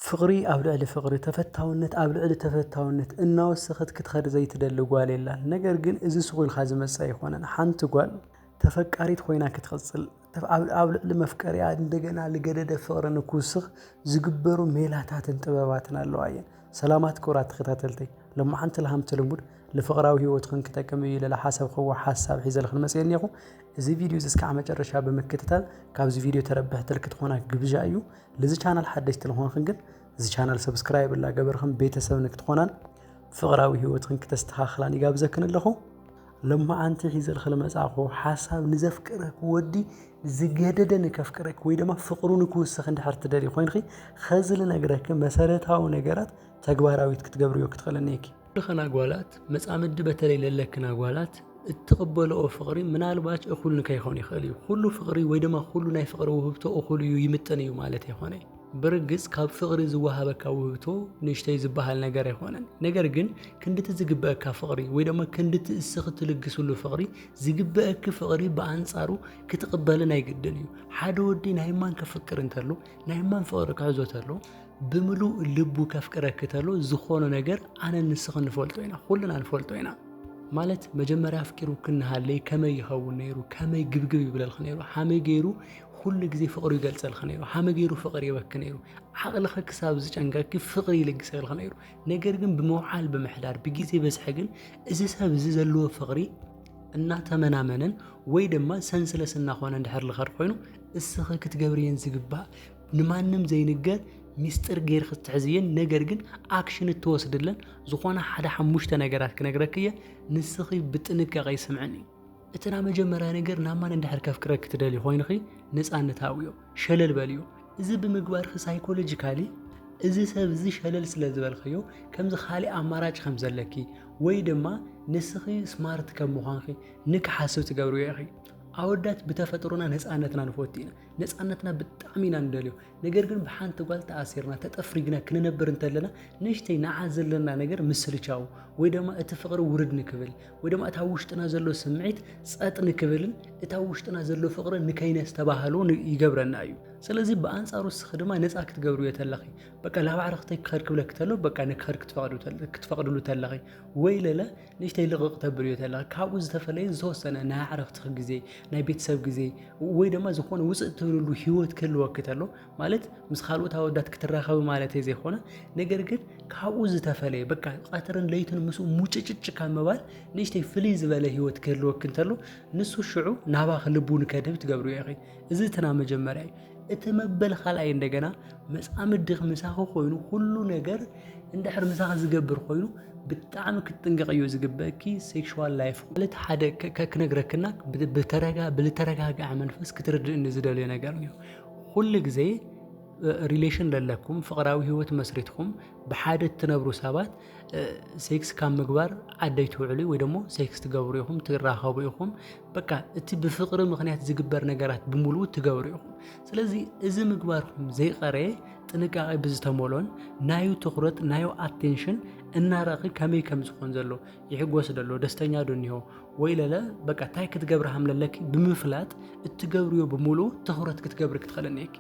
ፍቕሪ ኣብ ልዕሊ ፍቕሪ፣ ተፈታውነት ኣብ ልዕሊ ተፈታውነት እናወሰኸት ክትኸድ ዘይትደሊ ጓል የላን። ነገር ግን እዚ ስቕ ኢልካ ዝመጽእ ኣይኮነን። ሓንቲ ጓል ተፈቃሪት ኮይና ክትቕጽል፣ ተፍ-፣ ኣብ፣ ኣብ ልዕሊ መፍቀሪኣ እንደገና ልገደደ ፍቕሪ ንክውስኽ ዝግበሩ ሜላታትን ጥበባትን ኣለዋ እየን። ሰላማት ክቡራት ተኸታተልተይ፣ ሎማዓንቲ ለሃምቲ ልሙድ ልፍቕራዊ ህይወትኽን ክጠቅም እዩ ኢለ ለሓሰብኽዎ ሓሳብ ሒዘልኽን መጽየ እኒኹ። እዚ ቪድዮ እዚ እስካዕ መጨረሻ ብምክትታል ካብዚ ቪድዮ ተረብሕቲ ልክትኾና ግብዣ እዩ። ልዚ ቻናል ሓደሽቲ ልኾንኽን ግን እዚ ቻናል ሰብስክራይብ ላገበርኽን ቤተሰብ ንክትኾናን ፍቕራዊ ህይወትኽን ክተስተኻኽላን ይጋብዘክን ኣለኹ። ሎማዓንቲ ሒዘልኺ ልመጻእኹ ሓሳብ ንዘፍቅረክ ወዲ ዝገደደ ንከፍቅረክ ወይ ድማ ፍቕሩ ንክውስኽ እንድሕር ትደልዩ ኮይንኺ፣ ኸዚ ልነግረክ መሰረታዊ ነገራት ተግባራዊት ክትገብርዮ ክትኽእሊ እኒኤኪ። ንኽና ጓላት መጻምዲ በተለይ ለለክና ጓላት እትቕበልኦ ፍቕሪ ምናልባች እኹል ንከይኾን ይኽእል እዩ። ኩሉ ፍቕሪ ወይ ድማ ኩሉ ናይ ፍቕሪ ውህብቶ እኹል እዩ ይምጥን እዩ ማለት ኣይኾነ። ብርግጽ ካብ ፍቕሪ ዝወሃበካ ውህብቶ ንእሽተይ ዝበሃል ነገር ኣይኾነን። ነገር ግን ክንድቲ ዝግበአካ ፍቕሪ ወይ ድማ ክንድቲ እስኺ ትልግስሉ ፍቕሪ ዝግበአኪ ፍቕሪ ብኣንጻሩ ክትቕበሊ ናይ ግድን እዩ። ሓደ ወዲ ናይ ማን ከፍቅር እንተሎ ናይ ማን ፍቕሪ ክሕዞ ተሎ ብምሉእ ልቡ ከፍቅረኪ ተሎ ዝኾነ ነገር ኣነ ንስኺ ንፈልጦ ኢና፣ ኩልና ንፈልጦ ኢና። ማለት መጀመርያ ኣፍቂሩ ክንሃለይ ከመይ ይኸውን ነይሩ፣ ከመይ ግብግብ ይብለልኺ ነይሩ፣ ሃመይ ገይሩ ኩሉ ግዜ ፍቕሩ ይገልጸልኺ ነይሩ፣ ሃመይ ገይሩ ፍቕር ይበኪ ነይሩ። ዓቕልኺ ክሳብ ዝጨንቀኪ ፍቕሪ ይልግሰልኺ ነይሩ። ነገር ግን ብምውዓል ብምሕዳር ብግዜ በዝሐ ግን እዚ ሰብ እዚ ዘለዎ ፍቕሪ እናተመናመነን ወይ ድማ ሰንስለስ እናኾነ እንድሕር ልኸድ ኮይኑ እስኺ ክትገብርየን ዝግባእ ንማንም ዘይንገር ሚስጥር ገይርኺ ትሕዝየን፣ ነገር ግን ኣክሽን እትወስድለን ዝኾነ ሓደ ሓሙሽተ ነገራት ክነግረኪ እየ። ንስኺ ብጥንቃቄ ይስምዕኒ። እቲ ናይ መጀመርያ ነገር ናብ ማን እንድሕር ከፍቅረኪ ትደልዩ ኮይንኺ ነፃነት ሃብዮ፣ ሸለል በልዮ። እዚ ብምግባርኺ ሳይኮሎጂካሊ እዚ ሰብ እዚ ሸለል ስለ ዝበልኽዮ ከምዚ ካሊእ ኣማራጭ ከም ዘለኪ ወይ ድማ ንስኺ ስማርት ከም ምዃንኺ ንክሓስብ ትገብርዮ ኢኺ። ኣወዳት ብተፈጥሮና ነፃነትና ንፈቱ ኢና። ነፃነትና ብጣዕሚ ኢና ንደልዮ። ነገር ግን ብሓንቲ ጓል ተኣሲርና ተጠፍሪግና ክንነብር እንተለና ንእሽተይ ንዓ ዘለና ነገር ምስልቻው ወይ ድማ እቲ ፍቕሪ ውርድ ንክብል ወይ ድማ እታ ውሽጥና ዘሎ ስምዒት ጸጥ ንክብልን እታ ውሽጥና ዘሎ ፍቕሪ ንከይነስተባህሎ ን-፣ ይገብረና እዩ። ስለዚ ብኣንጻሩ እስኺ ድማ ነፃ ክትገብርዮ ተለኺ፣ በቃ ላብ ኣዕርኽተይ ክኸድ ክብለኪ ተሎ በቃ ንክኸድ ክትፈቕዱ ተል-፣ ክትፈቕድሉ ተለኺ ወይ ለለ ንእሽተይ ልቕቕ ተብልዮ ተለኺ ካብኡ ዝተፈለየ ዝተወሰነ ናይ ኣዕርኽትኺ ግዜ፣ ናይ ቤተሰብ ግዜ ወይ ድማ ዝኾነ ውፅእ ትብልሉ ህይወት ክህልወኪ ተሎ ማለት ምስ ካልኦት ኣወዳት ክትራኸቢ ማለተይ ዘይኮነ፣ ነገር ግን ካብኡ ዝተፈለየ በቃ ቀትርን ለይትን ምስኡ ሙጭጭጭ ካብ ምባል ንእሽተይ ፍልይ ዝበለ ህይወት ክህልወኪ እንተሎ ንሱ ሽዑ ናባኺ ልቡ ንከድህብ ትገብርዮ ኢኺ። እዚ እቲ ናይ መጀመርያ እዩ። እቲ መበል ካልኣይ እንደገና መጻምድኺ ምሳኺ ኮይኑ ኩሉ ነገር እንድሕር ምሳኺ ዝገብር ኮይኑ ብጣዕሚ ክትጥንቀቕዮ ዝግበእኪ ሴክሹዋል ላይፍ ማለት ሓደ ከ-፣ ከ-፣ ክነግረክና ብ-፣ ብተረጋ-፣ ብልተረጋግዐ መንፈስ ክትርድእኒ ዝደልዮ ነገር እዩ። ኩሉ ግዜ እ፣ ሪሌሽን ለለኩም ፍቕራዊ ህይወት መስሪትኩም ብሓደ እትነብሩ ሰባት እ፣ ሴክስ ካብ ምግባር ዓደይ ትውዕሉ ወይ ደሞ ሴክስ ትገብሩ ኢኹም፣ ትራኸቡ ኢኹም። በቃ እቲ ብፍቕሪ ምኽንያት ዝግበር ነገራት ብምሉኡ ትገብሩ ኢኹም። ስለዚ እዚ ምግባርኩም ዘይቐረየ ጥንቃቄ ብዝተመልኦን ናዩ ትኹረት ናዩ ኣቴንሽን እናረኺ ከመይ ከም ዝኾን ዘሎ ይሕጎስ ደሎ ደስተኛ ዶ እኒሆ ወይ ለለ በቃ እንታይ ክትገብሪ ሃም ለለኪ ብምፍላጥ እትገብርዮ ብምሉኡ ትኹረት ክትገብሪ ክትኽእል እኒኤኪ።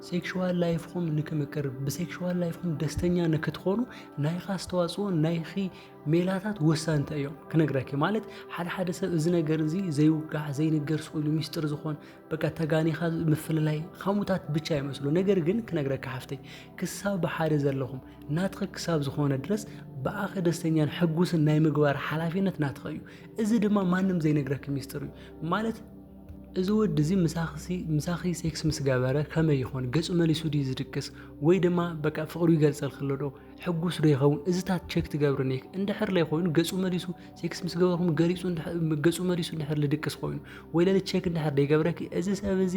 ሴክሽዋል ላይፍኹም ንክምቅር ብሴክሽዋል ላይፍኹም ደስተኛ ንክትኾኑ ናይኻ ኣስተዋፅኦ ናይኺ ሜላታት ወሳንተ እዮም ክነግረኪ። ማለት ሓደ ሓደ ሰብ እዚ ነገር እዚ ዘይውጋሕ ዘይንገር ስቕ ኢሉ ሚስጥር ዝኾን በቃ ተጋኒኻ ምፍልላይ ከምኡታት ብቻ ይመስሉ። ነገር ግን ክነግረኪ ሓፍተይ ክሳብ ብሓደ ዘለኹም ናትኺ ክሳብ ዝኾነ ድረስ ብኣኺ ደስተኛን ሕጉስን ናይ ምግባር ሓላፊነት ናትኺ እዩ። እዚ ድማ ማንም ዘይነግረኪ ሚስጥር እዩ። ማለት እዚ ወዲ እዚ ምሳኺ ሲ-፣ ምሳኺ ሴክስ ምስ ገበረ ከመይ ይኾን? ገጹ መሊሱ ድዩ ዝድቅስ? ወይ ድማ በቃ ፍቕሩ ይገልጸልኪ ኣሎ ዶ? ሕጉስ ዶ ይኸውን? እዚታት ቸክ ትገብሪ እኒኤኪ። እንድሕር ለይኮይኑ ገጹ መሊሱ ሴክስ ምስ ገበርኩም ገሊጹ እንድሕ-፣ ገጹ መሊሱ እንድሕር ልድቅስ ኮይኑ ወይ ለሊ ቸክ እንድሕር ደይገብረኪ እዚ ሰብ እዚ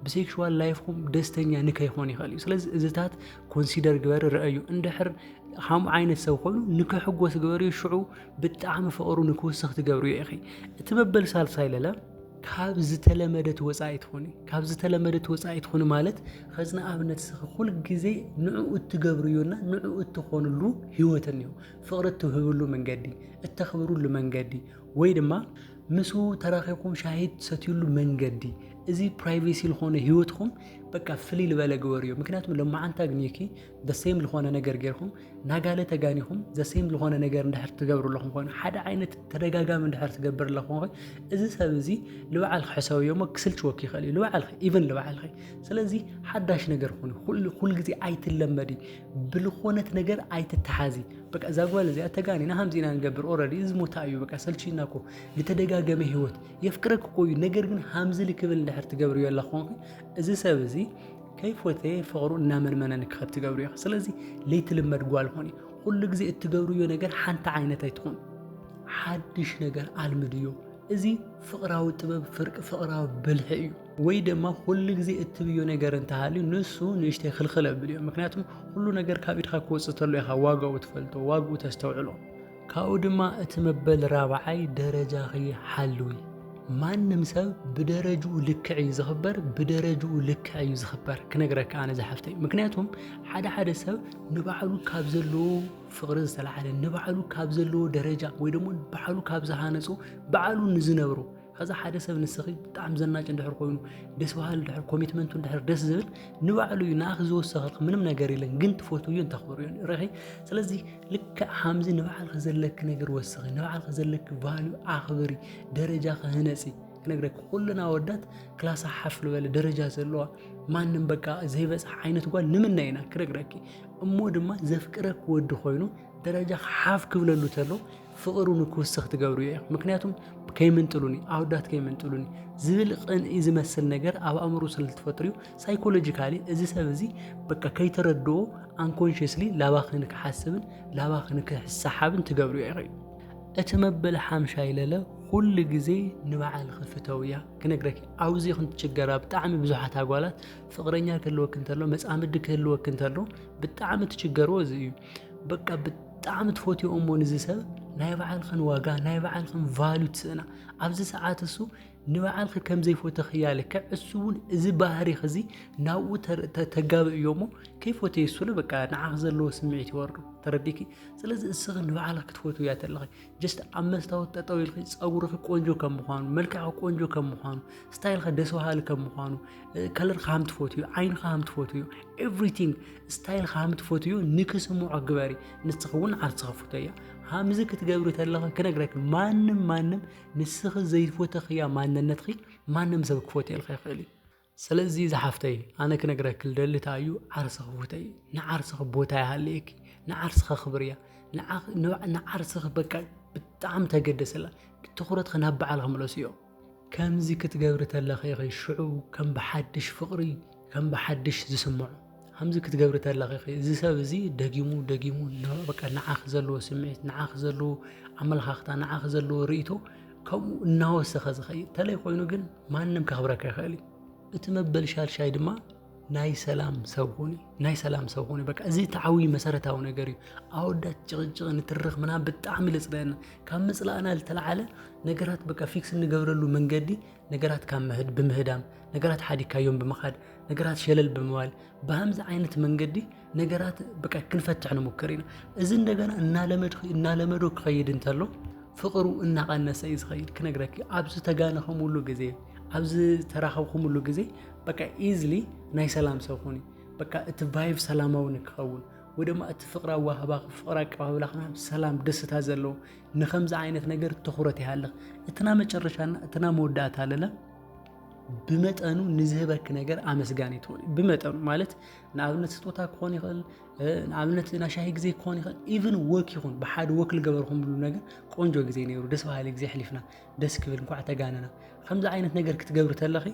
ብሴክሹዋል ላይፍኩም ደስተኛ ንከይኮን ይኽእል እዩ። ስለዚ እዚታት ኮንሲደር ግበሪ፣ ርአዩ። እንድሕር ከምኡ ዓይነት ሰብ ኮይኑ ንክሕጎስ ግበርዮ፣ ሽዑ ብጣዕሚ ፍቕሩ ንክውስኽ ትገብርዮ ኢኺ። እቲ መበል ሳልሳይ ለለ ካብ ዝተለመደ ትወፃኢ ትኾኒ። ካብ ዝተለመደ ትወፃኢ ትኾኒ ማለት ኸዚ ንኣብነት እስኺ ኩል ግዜ ንዕኡ እትገብርዮና ንዕኡ እትኾንሉ ህይወት እኒሆ። ፍቕሪ እትውህብሉ መንገዲ፣ እተኽብርሉ መንገዲ ወይ ድማ ምስኡ ተራኺብኩም ሻሂ ትሰትዩሉ መንገዲ፣ እዚ ፕራይቬሲ ዝኾነ ህይወትኩም በቃ ፍልይ ዝበለ ግበርዮ። ምክንያቱም ለማዓንታ ኣግኒኪ the same ዝኾነ ነገር ጌርኩም ናጋለ ተጋኒኹም the same ዝኾነ ነገር እንድሕር ትገብሩ ኣለኹም ኮይኑ ሓደ ዓይነት ተደጋጋሚ እንድሕር ትገብር ኣለኹም ኮይኑ እዚ ሰብ እዚ ንባዕልኺ ሕሰብዮ እሞ ክስልችወኪ ይኽእል እዩ ንባዕልኺ even ንባዕልኺ። ስለዚ ሓዳሽ ነገር ኾኑ ኩሉ ግዜ ኣይትለመዲ፣ ብልኾነት ነገር ኣይትተሓዚ። በቃ እዛ ጓል እዚኣ ተጋኒና ሃምዚ ኢና ንገብር already እዚ ሞታ እዩ በቃ ሰልችና እኮ ዝተደጋገመ ህይወት የፍቅረክ እኮ እዩ ነገር ግን ሃምዚ ልክብል እንድሕር ትገብርዮ ኣለኹም እዚ ሰብ እዚ ከይፎተየ ፍቕሩ እናመንመነ ንክኸድ ትገብሩ ኢኻ። ስለዚ ለይትልመድ ጓል ኾኒ ኩሉ ግዜ እትገብርዮ ነገር ሓንቲ ዓይነት ኣይትኹን። ሓድሽ ነገር ኣልምድዮ። እዚ ፍቕራዊ ጥበብ ፍርቂ ፍቕራዊ ብልሒ እዩ። ወይ ድማ ኩሉ ግዜ እትብዮ ነገር እንተሃልዩ ንሱ ንእሽተይ ክልኽል ኣብል እዩ። ምክንያቱም ኩሉ ነገር ካብ ኢድካ ክወፅእ ተሎ ኢኻ ዋጋኡ ትፈልጦ፣ ዋግኡ ተስተውዕሎ። ካብኡ ድማ እቲ መበል ራብዓይ ደረጃኺ ሓልዊ። ማንም ሰብ ብደረጅኡ ልክዕ እዩ ዝኽበር፣ ብደረጅኡ ልክዕ እዩ ዝኽበር ክነግረካ ኣነ ዝሓፍተይ። ምክንያቱም ሓደ ሓደ ሰብ ንባዕሉ ካብ ዘለዎ ፍቕሪ ዝተላዓለ ንባዕሉ ካብ ዘለዎ ደረጃ ወይ ደሞ ባዕሉ ካብ ዝሃነፁ ባዕሉ ንዝነብሩ ከዛ ሓደ ሰብ ንስኺ ብጣዕሚ ዘናጭ እንድሕር ኮይኑ ደስ በሃሊ ድሕር ኮሚትመንቱ እንድሕር ደስ ዝብል ንባዕሉ እዩ ንኣኺ ዝወሰኸልክ ምንም ነገር የለን ግን ትፈትውዮ እንተኽብርዮ ርኺ። ስለዚ ልክዕ ሃምዚ ንባዕልኺ ዘለኪ ነገር ወስኺ ንባዕልኺ ዘለኪ ቫልዩ ኣኽብሪ። ደረጃ ክህነፂ ክነግረኪ ኩልና ወዳት ክላሳ ሓፍ ዝበለ ደረጃ ዘለዋ ማንም በቃ ዘይበፅሕ ዓይነት ጓል ንምና ኢና ክነግረኪ። እሞ ድማ ዘፍቅረኪ ወዲ ኮይኑ ደረጃ ሓፍ ክብለሉ ተሎ ፍቕሩ ንክውስኽ ትገብሩ እዩ። ምክንያቱም ከይምንጥሉኒ ኣወዳት ከይምንጥሉኒ ዝብል ቅንኢ ዝመስል ነገር ኣብ ኣእምሮ ስለ ትፈጥርዩ ሳይኮሎጂካሊ እዚ ሰብ እዚ በቃ ከይተረድኦ ኣንኮንሽስሊ ላባኺ ንክሓስብን ላባኺ ንክሕሰሓብን ትገብርዮ ኢኺ። እቲ መበል ሓምሻይ ለለ ኩሉ ግዜ ንባዕልኺ ፍተውያ ክነግረኪ። ኣብዚ ይኹን ትችገራ ብጣዕሚ ብዙሓት ኣጓላት ፍቕረኛ ክህልወክ እንተሎ መፃምዲ ክህልወክ እንተሎ ብጣዕሚ ትችገርዎ እዚ እዩ። በቃ ብጣዕሚ ትፈትዮ እሞ ንዚ ሰብ ናይ ባዕልኽን ዋጋ ናይ ባዕልኽን ቫሉ ትስእና። ኣብዚ ሰዓት እሱ ንባዕልኺ ከም ዘይፈተኽያ ልክዕ እሱ እውን እዚ ባህሪኽ እዚ ናብኡ ተጋብእዮ እሞ ከይፈተየ እሱለ በቃ ንዓኽ ዘለዎ ስምዒት ይወርዶ። ተረዲኪ? ስለዚ እስኺ ንባዕልኺ ክትፈትውያ ተለኺ ጀስት ኣብ መስታወት ጠጠው ኢልኺ ፀጉርኺ ቆንጆ ከም ምዃኑ፣ መልክዕኺ ቆንጆ ከም ምዃኑ፣ ስታይልኺ ደስ በሃሊ ከም ምዃኑ፣ ከለርኺ ሃም ትፈትዩ፣ ዓይንኺ ሃም ትፈትዩ፣ ኤቭሪቲንግ ስታይልኺ ሃም ትፈትዩ ንክስምዖ ግበሪ። ንስኺ እውን ዓርስኺ ፍተያ። ሃምዚ ክትገብሪ ተለኺ ክነግረኪ ማንም ማንም ንስኺ ዘይፈተኽያ ማንነትኺ ማንም ሰብ ክፈትየልካ ይኽእል እዩ። ስለዚ ዝሓፍተይ ኣነ ክነግረኪ ልደሊ እንታይ እዩ ዓርስኺ ፍተይ። ንዓርስኺ ቦታ ይሃልየኪ፣ ንዓርስኺ ኣኽብርያ፣ ንዓኽ- ንባ- ንዓርስኺ በቃ ብጣዕሚ ተገደሰላ። ትኹረትኺ ናብ በዓልኺ ምለስዮ። ከምዚ ክትገብሪ ተለኺ ኢኺ ሽዑ ከም ብሓድሽ ፍቕሪ ከም ብሓድሽ ዝስምዖ። ከምዚ ክትገብሪ ተለኺ ኢኺ እዚ ሰብ እዚ ደጊሙ ደጊሙ ን- በቃ ንዓኺ ዘለዎ ስምዒት ንዓኺ ዘለዎ ኣመለኻኽታ ንዓኺ ዘለዎ ርእይቶ ከምኡ እናወሰኸ ዝኸይድ ተለይ ኮይኑ ግን ማንም ከኽብረካ ይኽእል እዩ። እቲ መበል ሻልሻይ ድማ ናይ ሰላም ሰብ ኹኒ። ናይ ሰላም ሰብ ኹኒ በቃ እዚ ተዓዊ መሰረታዊ ነገር እዩ። ኣወዳት ጭቕጭቕ ንትርኽ ምናምን ብጣዕሚ ልፅለአና። ካብ ምፅላእና ዝተለዓለ ነገራት በቃ ፊክስ እንገብረሉ መንገዲ ነገራት ካብ ምህድ ብምህዳም ነገራት ሓዲካዮም ብምኻድ ነገራት ሸለል ብምባል ብሃምዚ ዓይነት መንገዲ ነገራት በቃ ክንፈትሕ ንሙክር ኢና። እዚ እንደገና እናለመድ እናለመዶ ክኸይድ እንተሎ ፍቕሩ እናቐነሰ እዩ ዝኸይድ ክነግረኪ። ኣብ ዝተጋነኸምሉ ግዜ ኣብ ዝተራኸብኩምሉ ግዜ በቃ ኢዝሊ ናይ ሰላም ሰብ ኹኒ። በቃ እቲ ቫይቭ ሰላማዊ ንክኸውን ወይ ድማ እቲ ፍቕሪ ኣዋህባኺ ፍቕሪ ኣቀባብላኽና ሰላም ደስታ ዘለዎ ንኸምዚ ዓይነት ነገር ትኹረት ይሃልኽ። እትና መጨረሻና እትና መወዳእታ ለለ ብመጠኑ ንዝህበኪ ነገር ኣመስጋኒ ትኾኒ። ብመጠኑ ማለት ንኣብነት ስጦታ ክኾን ይኽእል፣ ንኣብነት ናሻሂ ግዜ ክኾን ይኽእል፣ ኢቭን ወክ ይኹን ብሓደ ወክ ልገበርኩምሉ ነገር ቆንጆ ግዜ ነይሩ፣ ደስ በሃሊ ግዜ ኣሕሊፍና፣ ደስ ክብል፣ እንኳዕ ተጋነና። ከምዚ ዓይነት ነገር ክትገብሪ ተለኺ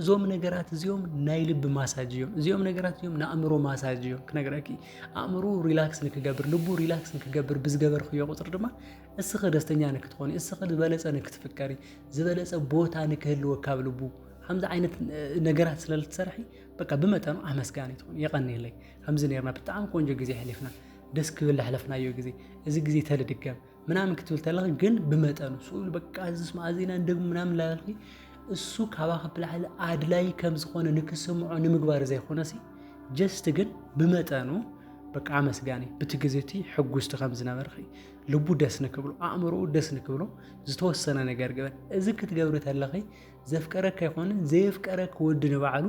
እዞም ነገራት እዚኦም ናይ ልቢ ማሳጅ እዮም። እዚኦም ነገራት እዚኦም ንኣእምሮ ማሳጅ እዮም ክነግረኪ። ኣእምሮ ሪላክስ ንክገብር፣ ልቡ ሪላክስ ንክገብር ብዝገበርክዮ ቁፅሪ ድማ እስኺ ደስተኛ ንክትኾኒ፣ እስኺ ዝበለፀ ንክትፍቀሪ፣ ዝበለፀ ቦታ ንክህልወካ ኣብ ልቡ ከምዚ ዓይነት ነገራት ስለ ልትሰርሒ በቃ ብመጠኑ ኣመስጋኒ ትኾኒ። የቐንየለይ። ከምዚ ነርና ብጣዕሚ ቆንጆ ግዜ ኣሕሊፍና፣ ደስ ክብል ለሕለፍናዮ ግዜ፣ እዚ ግዜ ተልድገም ምናምን ክትብል ተለኺ ግን ብመጠኑ ስኡል በቃ እዚ ስማ ኣዚና እንደግም ምናምን ላበልኪ እሱ ካባኺ ብላዕሊ ኣድላይ ከም ዝኾነ ንክስምዖ ንምግባር ዘይኮነሲ ጀስት ግን ብመጠኑ በቃ ኣመስጋኒ ብቲ ግዜ እቲ ሕጉስቲ ከም ዝነበርኺ ልቡ ደስ ንክብሎ ኣእምሮኡ ደስ ንክብሎ ዝተወሰነ ነገር ግበር። እዚ ክትገብሪ ተለኺ ዘፍቀረክ ኣይኮንን ዘየፍቀረክ ወዲ ንባዕሉ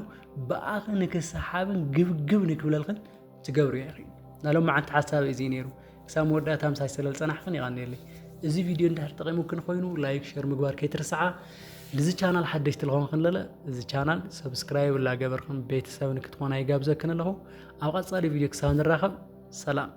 ብኣኺ ንክሰሓብን ግብግብ ንክብለልክን ትገብርዮ ኢኺ። ናሎም መዓንቲ ሓሳብ እዚ ነይሩ። ክሳብ መወዳእታ ምሳይ ስለ ዝጸናሕክን የቐንየለይ። እዚ ቪድዮ እንድሕር ጠቒሙክን ኮይኑ ላይክ ሸር ምግባር ከይትርስዓ። ልዚ ቻናል ሓደሽቲ ልኾንክን ለለ እዚ ቻናል ሰብስክራይብ ላገበርክን ቤተሰብ ንክትኾና ይጋብዘክን ኣለኹ። ኣብ ቀጻሊ ቪድዮ ክሳብ ንራኸብ ሰላም።